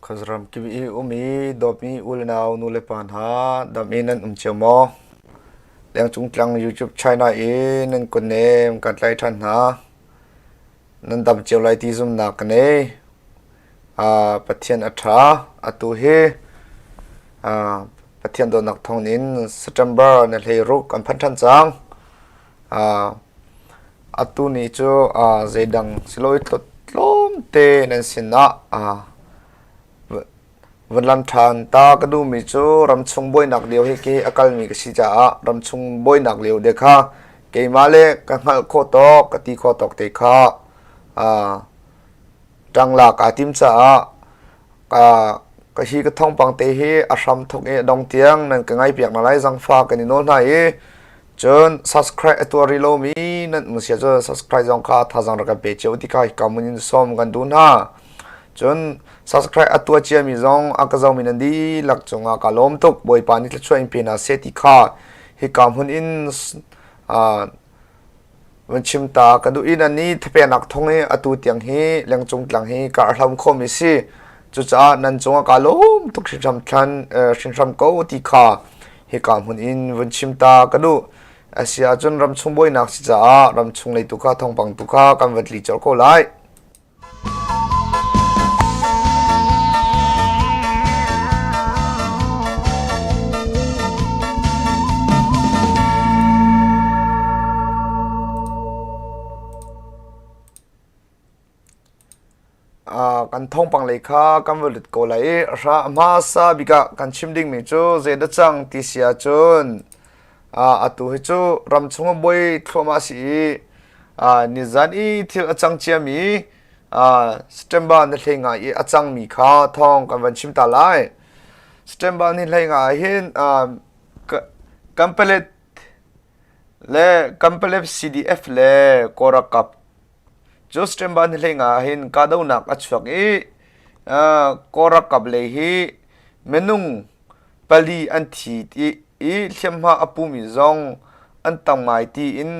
Khuazaram kip i um i dawtmi u le nau nu le pa hna dam in nan um cio maw? Lengcung tlang YouTube China i nan kutnem kan tlai ṭhan hna. Nan dam cio lai ti zumhnak ka nei. Pathian a ṭha. Atu hi Pathian dawtnak thawngin September ni 16 kan phan ṭhan cang. Atu ni cu zeidang silo i tlawmte nan sinah vun lam ṭhan ta ka duhmi cu ramchung buainak lio hi khi a kalmi ka si caah ramchung buainak lio te kha keimah le ka hngalh khawh tawk ka ti khawh tawk te kha ṭanglak aa tim caah ka hi ka thawngpang te hi a hram thawk i a dong tiang nan ka ngaihpiak hna lai zangfa kan i nawl hna i cun subscribe a tuah rih lomi nan um sia cun subscribe zong kha thazaang rak kan pe cio ti kha hika mun in sawm kan duh hna cun subscribe a tuah ciami zong a ka zomi nan dihlak cungah ka lawm tuk Bawipa nih thluachuah in pe hna seh ti kha hika hmun in Van chim ta ka duh i nan i thapeknak thawng i atu tiang hi lengcung tlang hi ka hlam khomi si. Cucaah nan cungah kaa lawm tuk hringhran thlan hringhran ko ti kha hika hmun in vun chim ta ka duh. A si ahcun ramchung buainak si caah ramchung lei tu kha thawngpang tu kha kan va tli colh ko lai. Kan thawngpang lei kha kan va lut ko lai i hmasa bik ah kan chim dingmi cu zeidah cang ti si ahcun atu hi cu ramchung a buai thluahmah a si i nizan i thil a cang ciami September ni 15 i a cangmi kha thawng kan van chim ta lai. September ni 15 ah hin Kanpalet le Kanpalet CDF le Kawlralkap cu September ni 15 ah hin kahdohnak a chuak i Kawlralkap lei hi minung pali an thi i hliamhma a pumi zong an tam ngai tiin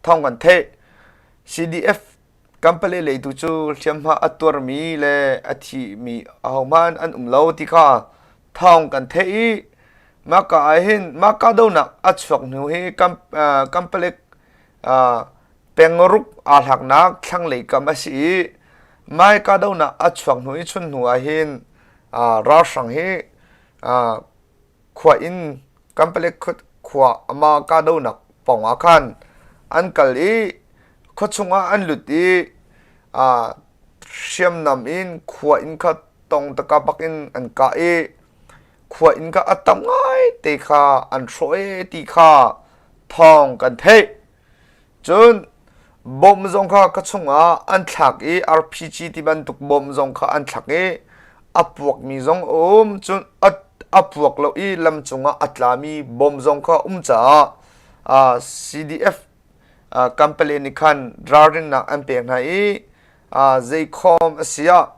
thawng kan theih. CDF Kampale lei tu cu hliamhma a tuarmi le a thimi ahohmanh an um lo ti kha thawng kan theih i mahka ah hin mah kahdohnak a chuak hnu hi Kampale pengruk aa hlaknak thlanglei kam a si i mai kahdohnak a chuak hnu i chun hnu ah hin ralhrang hi khua in Kanpalet khua ama kahdohnak pawng ah khan an kal i khua chungah an lut i hriamnam in khua inn kha tong taka bak in an kah i khua inn kha a tam ngai te kha an hrawh i ti kha thawng kan theih. Cun bomb zong kha ka chungah an thlak i RPG ti bantuk bomb zong kha an thlak i a puakmi zong a um. Cun a puak lo i lam cungah a tlami bomb zong kha um caah CDF company nih khan ralrinnak an pek hna i zeikhawm a si ah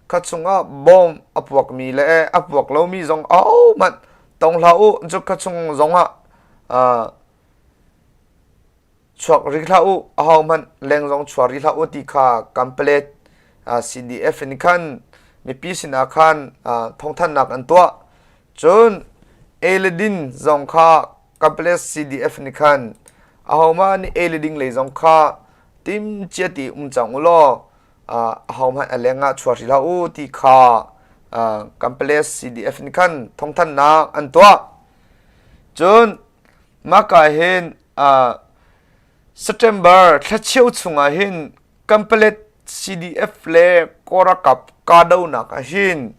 kha chungah bomb a puakmi le a puak lomi zong ahohmanh tong hlah u. Cu kha chung zongah Chuak rih hlah u, ahohmanh leng zong chuak rih hlah u ti kha Kanpalet CDF in khan mipi sinah khan thawngthanhnak an tuah. Cun ei le din zong kha Kanpalet CDF nih khan ahohmah nih ei le ding lei zong kha timcia ti um cang u law ahohmanh a leng ah chuak rih hlah u ti kha Kanpalet CDF nih khan thawngthanhnak an tuah. Cun Mahka hin September thlacheu chungah hin Kanpalet CDF le Kawlralkap kahdohnak ah hin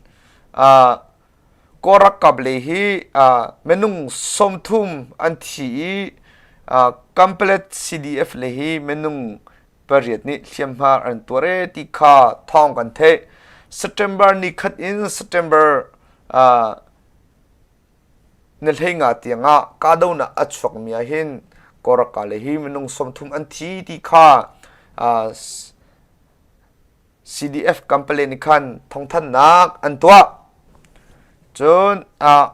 Kawlralkap lei hi minung 30 an thi i Kanpalet CDF lei hi minung pariat nih hliamhma an tuar ee ti kha thawng kan theih. September ni khat in September Na 15 tiangah kahdohnak a chuakmi ah hin Kawlralkap le hi minung 30 an thi ti kha CDF company nih khan thawngthanhnak an tuah. Cun a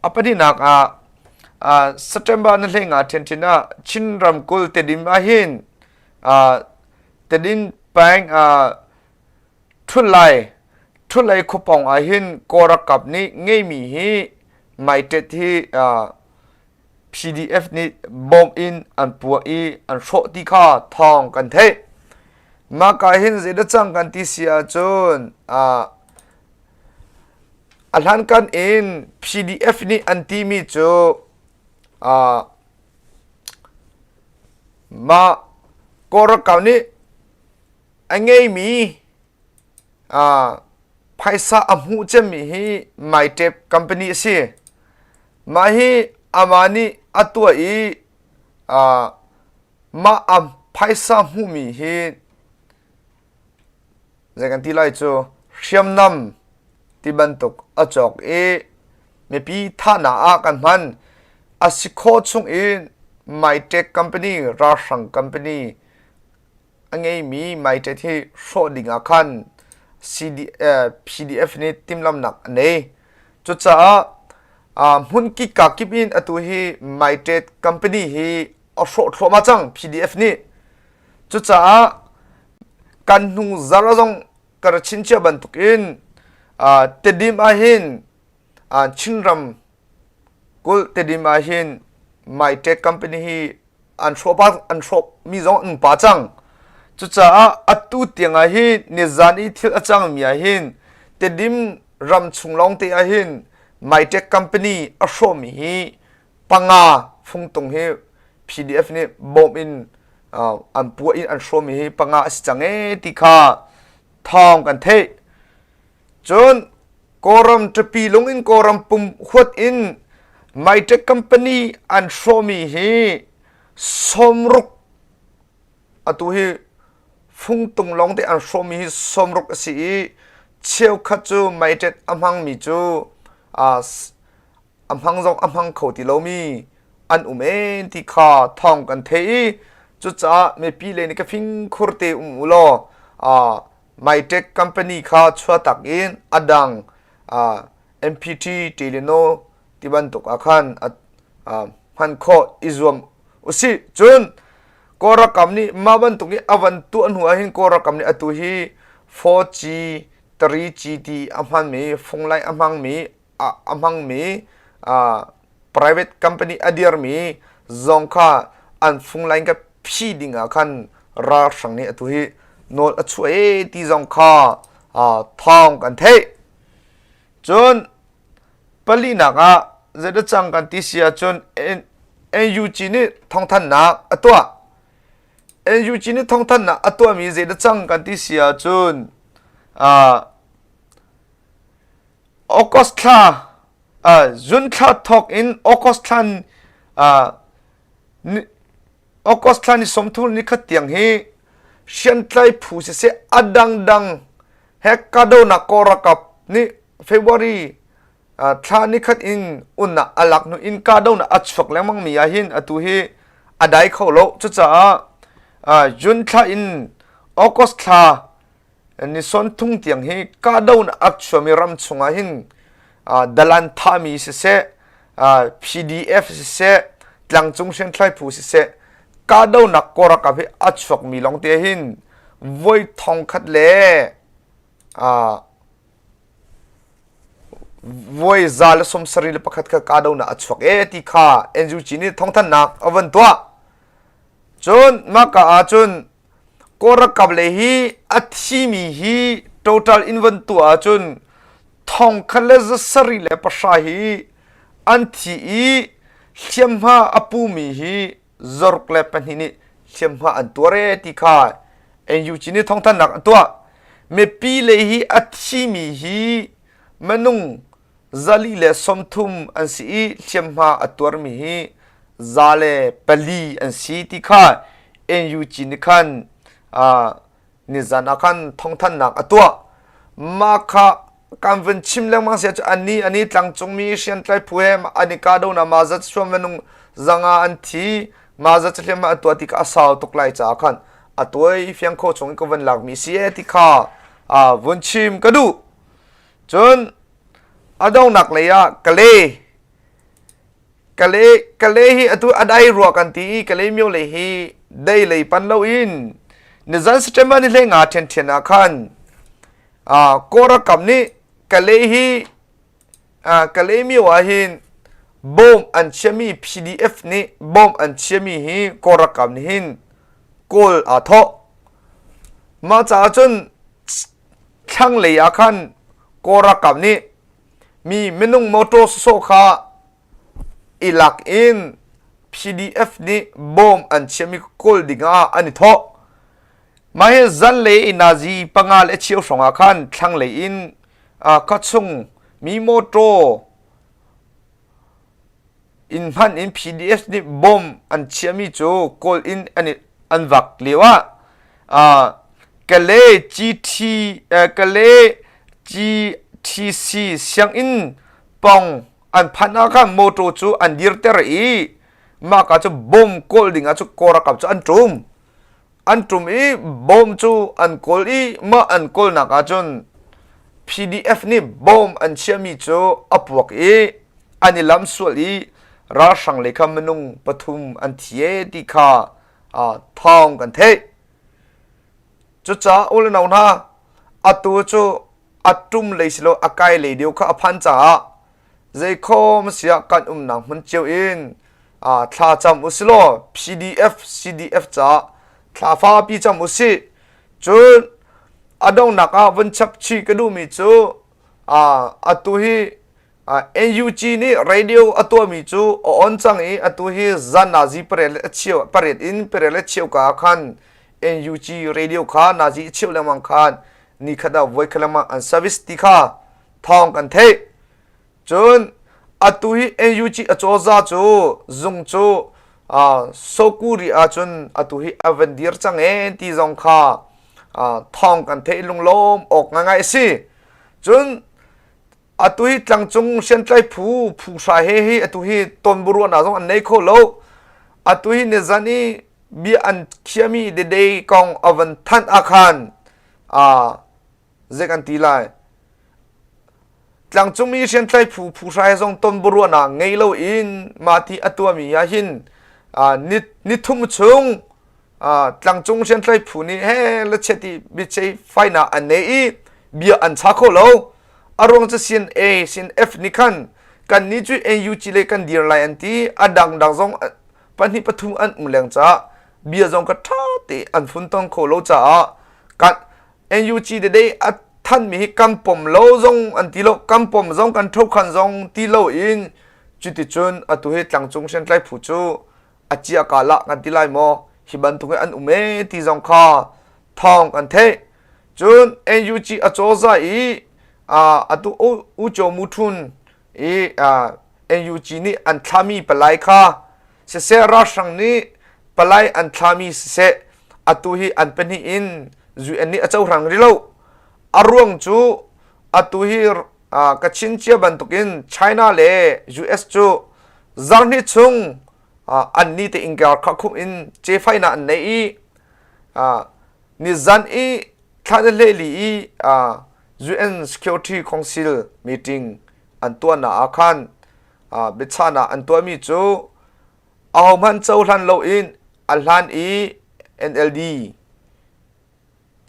pahnihnak ah September ni 15 ṭhianṭhin ah Chin ramkulh Tedim ah hin Tedim peng Ṭhut lai. Thulei khuapawng ah hin Kawl ralkap nih ngeimi hi maiṭet hi PDF nih bom in an puah i an hrawh ti kha thawng kan theih. Mahka hin zeidah cang kan ti si ahcun a hlankan in PDF nih an timi cu mah Kawl ralkap nih a ngeimi phaisa a hmuh cemmi hi MyTap company a si. Mah hi amah nih a tuah i mah a phaisa hmuhmi hi zei kan ti lai cu hriamnam ti bantuk a cawk i mipi thahnak ah kan hman. A si khawh chung in MyTech company ralhrang company a ngeimi maiṭet hi hrawh ding ah khan CD, PDF nih timhlamhnak a nei. Cucaah hmun kikka kip in atu hi maiṭet company hi a hrawh thluahmah cang PDF nih. Cucaah kan hnu zar zong ka ra chin cia bantukin Tedim ah hin Chinram kulh Tedim ah hin maiṭet company hi an hrawh an hrawh mi zong an pa cang. Cucaah atu tiang ah hin nizan i thil a cangmi ah hin Tedim ram chung lawng te ah hin Mytech company a hrawhmi hi panga fungtung hi PDF nih bawm in an puah in an hrawhmi hi panga a si cang ee ti kha thawng kan theih. Cun Kawlram ṭapi lung in Kawlram pum huat in Mytech company an hrawhmi hi 60 atu hi fungtung lawng te an hrawhmi hi 60 a si i cheukhat cu Mytech a hmangmi cu a hmang zong a hmang kho ti lomi an um en ti kha thawng kan theih i cucaah mipi le nih ka fingkhur te um u law Mytech company kha chuahtak in a dang MPT Telenor ti bantuk ah khan hman khawh i zuam usih. Cun Kawl ralkap nih mah bantuk i a van tuah hnu ah hin Kawl ralkap nih atu hi 4G, 3G ti a hmanmi, phone line a hmangmi, a hmangmi private company a dirmi zong kha an phone line ka phi ding ah khan ralhrang nih atu hi nawl a chuah e ti zong kha thawng kan theih. Cun palinak ah zeidah cang kan ti si ahcun NUG nih thawngthanhnak a tuah. NUG nih thawngthanhnak a tuahmi zeidah cang kan ti si ahcun August thla June thla thawk in August thla August thla ni 30 ni khat tiang hi hriamtlai phu siseh a dangdang he kahdohnak kawlralkap nih February thla nikhat in unnak a lak hnu in kahdohnak a chuak lengmang mi ah hin atu hi a dai kho lo. Cucaah June thla in August thla Ni sawnthung tiang hi kahdohnak a chuami ram chungah hin dalan thahmi siseh, PDF siseh, tlangcung hriamtlai phu siseh, kahdohnak kawlralkap hi a chuakmi lawngte hin voi 1000 le voi 171 kha kahdohnak a chuak e ti kha NUG nih thawngthanhnak a van tuah. Cun mah ka ahcun Kawl ralkap lei hi a thimi hi total in van tuah ahcun 1710 hi an thi i hliamhma a pumi hi 62 nih hliamhma an tuar ee ti kha NUG nih thawngthanhnak an tuah. Mipi lei hi a thimi hi minung 130 an si i hliamhma a tuarmi hi 104 an si ti kha NUG nih khan nizan ah khan thawngthanhnak a tuah. Mah kha kan vun chim lengmang si ahcun ani ani tlangcungmi hriamtlai phu he an i kahdohnak mah zat suam minung zanga an thi mah zat hliamhma a tuah ti kha a sau tuk lai caah khan a tuai fiang kho chung in ka vun lakmi si e ti kha vun chim ka duh. Cun a donghnak lei ah Kalay Kalay Kalay hi atu a dai rua kan ti i Kalay myo lei hi dei lei pan loin nizan September ni hlei nga ṭhianṭhian ah khan. Kawl ralkap nih Kalay hi Kalaymyo ah hin bawm an chiami PDF nih bawm an chiami hi Kawl ralkap nih hin kawl aa thawh. Mah caah cun thlanglei ah khan Kawl ralkap nih mi minung motor sawsawh kha i lak in PDF nih bawm an chiami kawl ding ah an i thawh. Mah hi zanlei nazi panga le cheu hrawng ah khan thlanglei in khuachung mi mawṭaw in hman in PDF nih bomb an chiahmi cu kawl in an vak lio ah Kalay GT Kalay GTC sianginn pawng an phanh ah khan mawṭaw cu an dirter i mahka cu bomb kawl ding ah cu Kawl ralkap cu an ṭum. An ṭum i bawm cu an kawl i mah an kawlnak ahcun PDF nih bawm an chiahmi cu a puak i an i lam sual i ralhrang lei kha minung pathum an thi e ti kha thawng kan theih. Cucaah u le nau hna, atu cu a ṭum lei si lo a kai lei deuh kha a phan caah Zeikhawm siah kan umnak hmun cio in thla cam usilaw PDF CDF caah thla fapi cam usih. Cun a donghnak ah vun chap chih ka duhmi cu atu hi NUG nih radio a tuahmi cu a on cang i atu hi zan nazi pariat le cheu pariat in pariat le cheu ka khan NUG radio kha nazi cheu lengmang khan ni khat ah voi khat lengmang an service ti kha thawng kan theih. Cun atu hi NUG acawza cu zung cu Sokuri ahcun atu hi a van dir cang ee ti zong kha thawng kan theih lunglawm awk ngaingai a si. Cun atu hi tlangcung hriamtlai phu phu hra he hi atu hi tonburuahnak zong an nei kho lo. Atu hi nizan i bia an khiami dede kong a van thanh ah khan zei kan ti lai tlangcungmi hriamtlai phu phu hrai zong ton buruahnak ngei loin mah ti a tuahmi ah hin ni thum chung tlangcung hriamtlai phu nih he la chiat i biachei fainak an nei i bia an cha kho lo a ruang cu CNA CNF nih khan kan nih cu NUG le kan dir lai an ti a dangdang zong pahnih pathum an um leng caah bia zong ka ṭha te an fun tong kho lo caah kan NUG dede a thanmi hi kan pom lo zong an ti lo kan pom zong kan thokhan zong ti lo in cuticun atu hi tlangcung hriamtlai phu cu a cia ka lah kan ti lai maw hi bantuk hi an um e ti zong kha thawng kan theih cun NUG a cawza i atu U Cho Mu Thun i NUG nih an thlami palai kha siseh ralhrang nih palai an thlami siseh atu hi an pahnih in UN nih a cohlang rih lo a ruang cu atu hi Kachin cia bantukin China le US cu zarhnih chung an ni te ingkar khakhup in cefaina an nei i nizan i thla na hleli i UN Security Council meeting an tuahnak ah khan biachahnak an tuahmi cu ahohmanh cohlan loin a hlan i NLD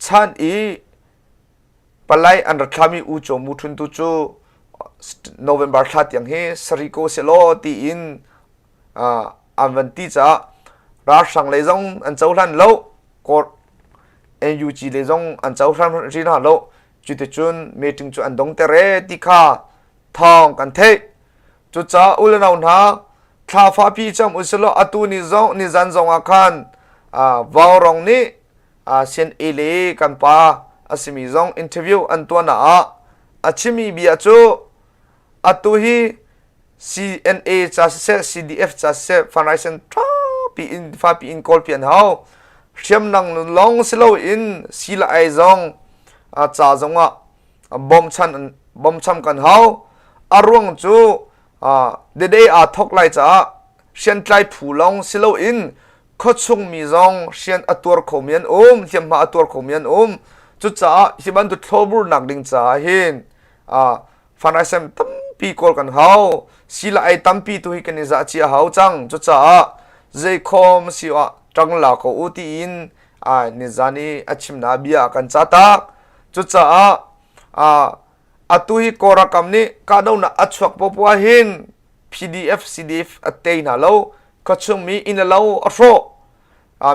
chan i palai an rak thlami U Chaw Mu Htun tu cu November thla tiang hi sari ko selaw tiin an van ti caah ralhrang lei zong an cohlan lo court NUG lei zong an cohlan rih hna lo cuticun meeting cu an dongter e ti kha thawng kan theih cucaah u le nau hna thla fapi cam usilaw atu ni zong ni zan zong ah khan vaurong nih CNA le kan pa a simi zong interview an tuah ah a chimi bia cu atu hi CNA ca siseh CDF ca siseh fundraising ṭhapi in fapi in kawlpi an hau hriamnang lawng si loin si le ai zong ca zongah bawmchan bawmcham kan hau a ruang cu dede aa thok lai caah hriamtlai phu lawng si loin khuachung mi zong hrian a tuar khomi an um hliamhma a tuar khomi an um cucaah hi bantuk thlawburnak ding caah hin fundraising tampi kawl kan hau sila ai tampi tu hi kan i zah cia hau cang cucaah zeikhom si ah ṭang la ko u tiin nizan i a chimna bia kan ca tak cucaah. Atu hi Kawlram nih kahdohnak a chuak popoh hin PDF CDF a tei hna lo. Khuachung mi inn le lo a hrawh.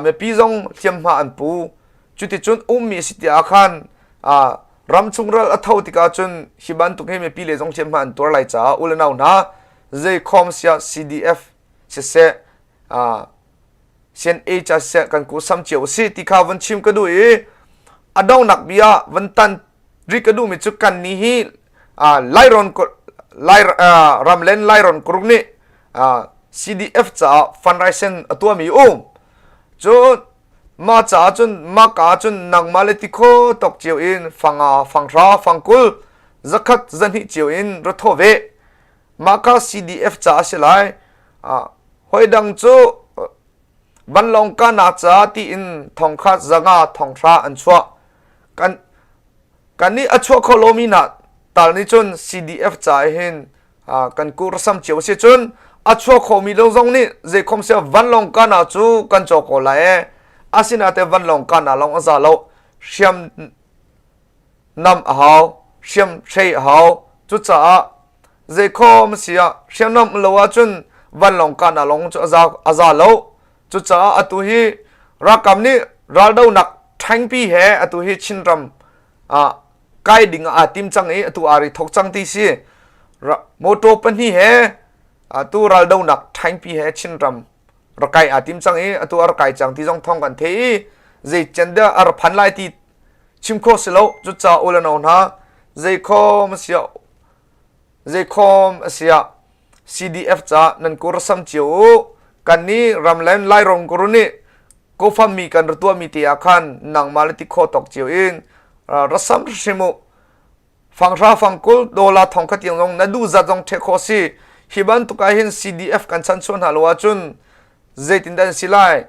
Mipi zong hliamhma an pu. Cuticun ummi a si tiah khan ramchung ral a tho tikah cun hi bantuk hi mipi le zong hliamhma an tuar lai caah u le nau hna zeikhom siah CDF siseh CNA ca siseh kan kusam cio a si ti kha van chim ka duh i a donghnak bia van tan ri ka duhmi cu kan ni hi Lairon Lai ramlen Lairon Group nih CDF caah fundraising a tuahmi um. Cun mah caah cun mah ka cun nangmah le tikhaw tawk cio in fanga fanghra fangkul zakhat zahnih cio in ra thawh ve. Mah ka CDF caah a si lai. Hoi dang cu vanlawng kahnak caah tiin thongkhat zanga thonghra an chuah. Kan kan nih a chuah kho lomi hna tal nih cun CDF caah hin kan kur sam cio si cun a chuah khomi lo zong nih zeikhom sia vanlawng kahnak cu kan caw ko lai e. Asinain vanlawng kahnak lawng a za lo. Hriam nam a hau, hriam hrei a hau. Cucaah zeikhom si ah hriamnam lo ahcun vanlawng kahnak lawng cu a za lo. Cucaah atu hi ralkap nih raldonak ṭhengpi he atu hi Chinram ah kai ding ah aa tim cang i atu aa ri thok cang ti si. Motor pahnih he atu raldonak ṭhengpi he Chinram rak kai aa tim cang i atu a rak kai cang ti zong thawng kan thei i zei can dah a ra phan lai ti chim khawh si lo. Cucaah u le nau hna zeikhom a si ah zeikhom a si ah CDF ca nan kur sam cio u. Kan nih ramlen Lairam kuru nih kofammi kan ra tuahmi te ah khan nangmah le ti khawh tawk cio in ra sam hrim u. Fanghra fangkul dollar thong khat tiang zong na duh zat zong ṭheh khawh si. Hi bantuk ah hin CDF kan chanchuah hna lo ahcun zeitindah an si lai?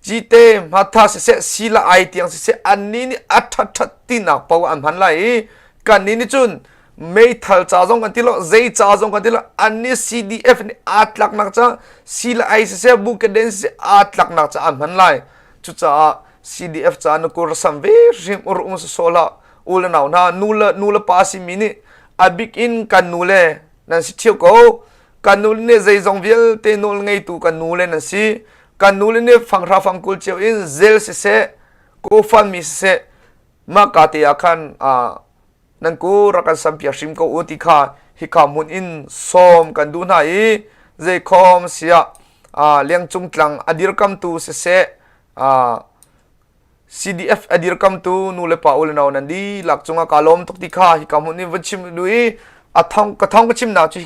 Cite hmatha siseh sila ai tiang siseh annih nih a ṭhatṭhat tinak paoh an hman lai i kannih nih cun meithal ca zong kan ti lo zei ca zong kan ti lo annih CDF nih aa tlaknak ca sila ai siseh bukaden siseh aa tlaknak ca an hman lai. Cucaah CDF ca na kur sam ve hrim ur um sawsawh hlah. U le nau hna nu le nu le pa simi nih a bik in kan nu le nan si ṭheo ko. Kan nu le nih zeizong vialte nawl ngeitu kan nu le nan si. Kan nu le nih fanghra fangkul cio in zel siseh, kawfanmi siseh, mah ka te ah khan nan ku rak kan sampiak hrim ko u ti kha hika hmun in sawm kan duh hna i zeikhom siah lengcung tlang a dirkamtu siseh, CDF a dirkamtu nu le pa u le nau nan dihlak cungah kaa lawm tuk ti kha hika hmun in van chim duh i a thong ka thong ka chimnak cu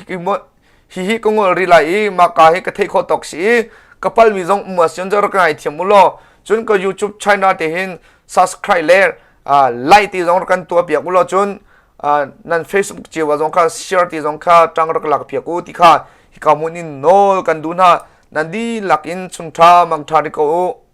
hi hi ka ngol rih lai i mah ka hi ka theih khawh tawk si i ka palmi zong um ahcun rak ka ngaithiam u law cun ka YouTube channel te hin subscribe le like ti zong rak kan tuah piak u law cun nan Facebook cio ah zong kha share ti zong kha ṭang rak lak piak u ti kha hika hmun in nawl kan duh hna nan dihlak in chungṭha mangṭha ri ko u.